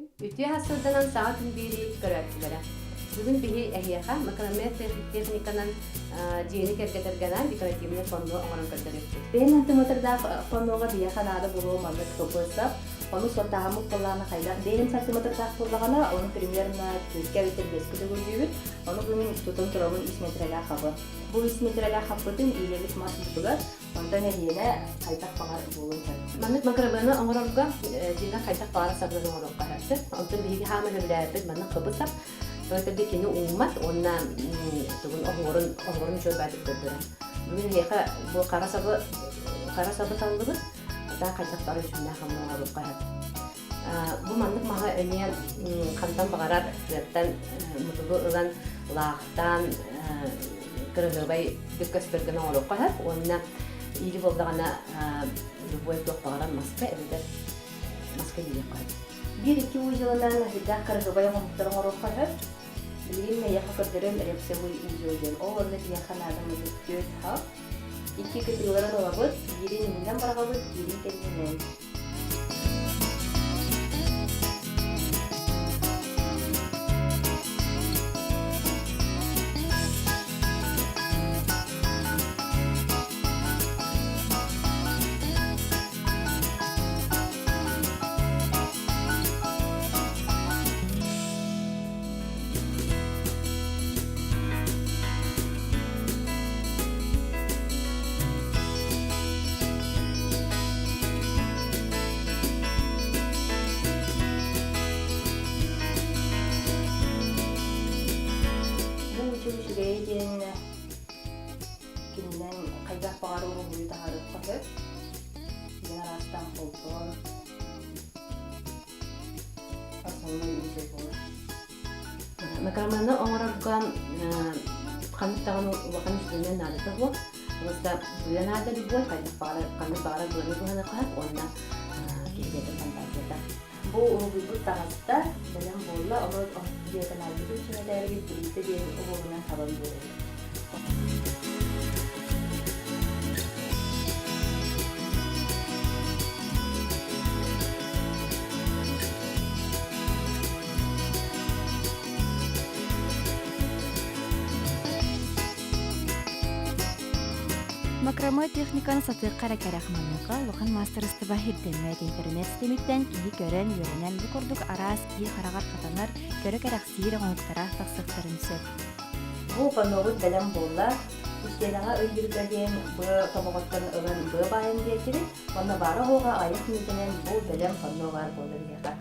Үтүө сылданан саҥа күн биэрии көрөөччүлэрэ. Бүгүн биһи эһиэхэ макраме техниканан дьиэни кэргэтэргэнэн декоративнай панно оҥорон көрдөрүөхпүт. Бэйэн сантиметрдаах панноға биһиэхэ наада буолуо маннык КПС. Ону суоттааһыммыт буоллаҕына хайдах бэйэм сантиметрдаах буоллаҕына, ону примерно түөркэ эбэтэр биэскэ төгүллүүбүт. Ону бу мин тутан турабын үс метрэлээх хабы. Бу үс метрэлээх хаппытын иилэбит мас бутугар Онтон эһиэнэ хайдах баҕар буолуон сөп. Маннык макрабыаны оҥорорго дьиҥэ хайдах баҕар сабынан оҥоруохха сөп. Онтон биһиги хаама сөбүлээбиппит маннык хыбы сап. Тоҕо кини ууммат уонна тугун оһуорун оһуорун үчүгэй баайдык көрдөрөр. Бүгүн эһиэхэ бу хара сабы хара сабы таллыбыт. Ата хайдах баҕар үчүгүнээх хамна оҥоруохха сөп. Бу маннык маһы эмиэ хантан баҕарар тыаттан мутугу ылан лаахтаан кыраһыабай көстөргөн оҥоруохха сөп уонна иили буоллаҕына любой туох баҕарар маска эбэтэр маска иилиэххэ сөп. Биир-икки узелынан сүрдээх кыраһыабай оҥоһуктары оҥоруохха сөп. Билигин эйиэхэ көрдөрүөм репсовый узел диэн. Ол онно биһиэхэ наада муннук түөрт хап. Икки кытыыларын ылабыт, биирин иннинэн быраҕабыт, биирин кэннинэн. Бу үчүгэй үчүгэйэ диэн кининэн хайдах баҕар уруһуйу таһаарыахха сөп. Диэн араастаан холбоон основной узел буолар. Макароны оҥорорго ханнык даҕаны улахан инструмент наадата суох. Просто быа наада любой, хайдах баҕарар, ханнык баҕарар быаны туһаныахха сөп уонна киһи бэйэтин фантазията. Бу уруһуйбут таҕыста, бэлэм буолла, ону диагоналбытын чиҥэтээригит билиитэ диэн уһугунан хабан биэрэбит. Макраме техниканы сатыахха эрэ кэрэх маныаха улахан маастарыстыба ирдэммэт интернет ситимиттэн киһи көрөн, үөрэнэн бу курдук араас киһи хараҕар хатанар, көрө кэрэхсиир оҥоһуктара тахсыахтарын сөп. Бу панобут бэлэм буолла. Истиэнэҕэ ыйыырга диэн быа тобоҕоттон ылан быа баайан биэрдибит. Онно баара-суоҕа аҕыйах мүнүүтэнэн бу бэлэм панно баар буолла биһиэхэ.